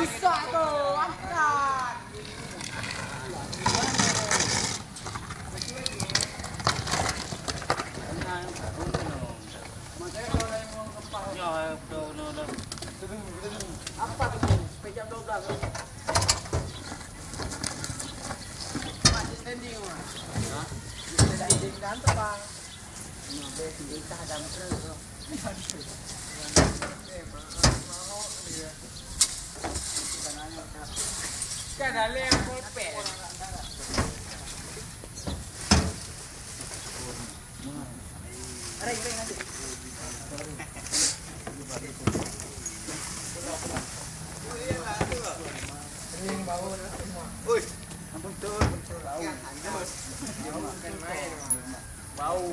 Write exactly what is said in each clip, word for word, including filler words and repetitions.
Rusak tu, angkat. Apa tu? Sampai jam dua belas. Masih standing, Wan. Hah? Bisa tak izin kantor, Bang? Bau.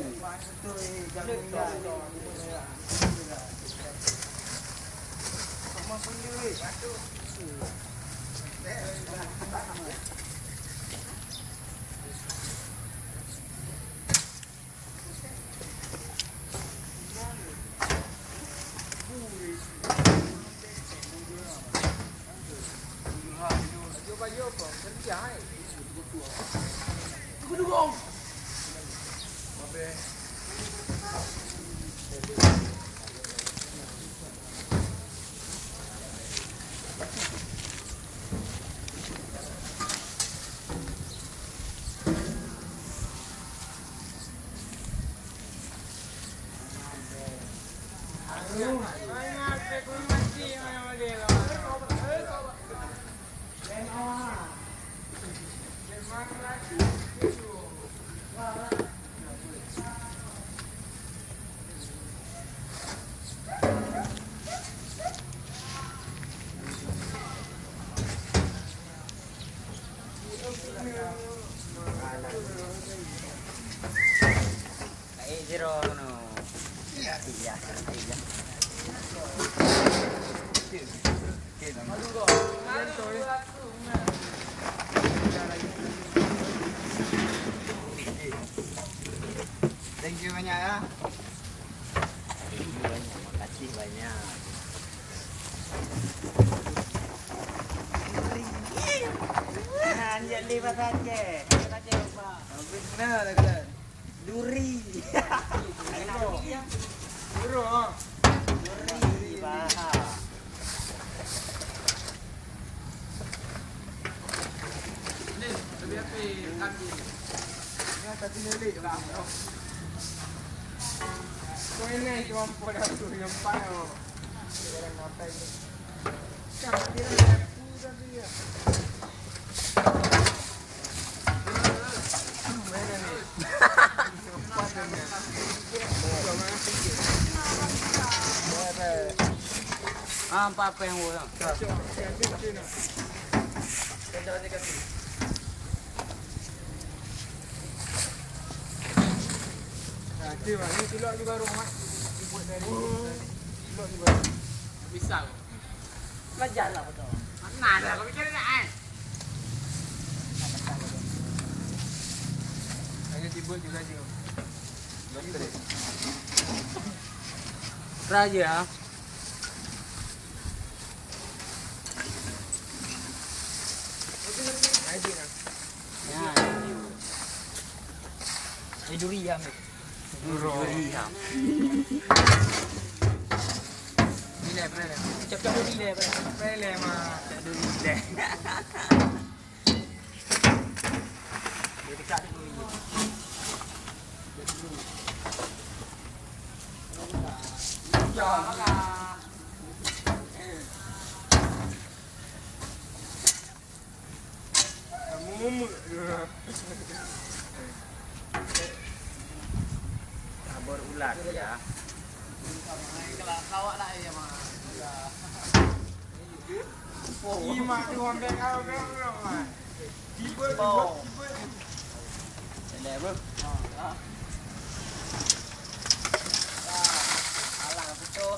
Kaék zero no. Iya, iya. Thank you banyak ya. Thank you banyak. Makasih banyak. Nah, anjak lé bahasa Aceh. Bahasa Aceh apa? Benar lah kan. Duri. Duri, bah. Ah, empat pèng orang. Bisa. Belajar lah betul. Mana ada aku bicara nak eh. Hanya tiba je laju. Raja. Nah, ini. Eh, duri ya, ambil. Duri ya. Ini, bre. Cap-cap duri le, bre. Bre le, ma. Cap duri le. Dia dekat dulu. Ya, makan. Mumet. Sabar ulat ya. Kalau awak nak ya, Mak. Imak tu orang dah kau kau kau. Tiba tiba tiba. Ini apa? Alah betul.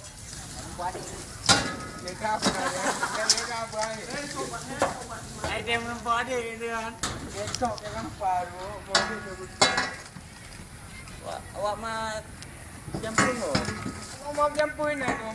Ai dia meureumpok adé gitu kan. Besok dia kan baru boleh tu. Wak, awak ma jampuin ho. Awak ma jampuin eh.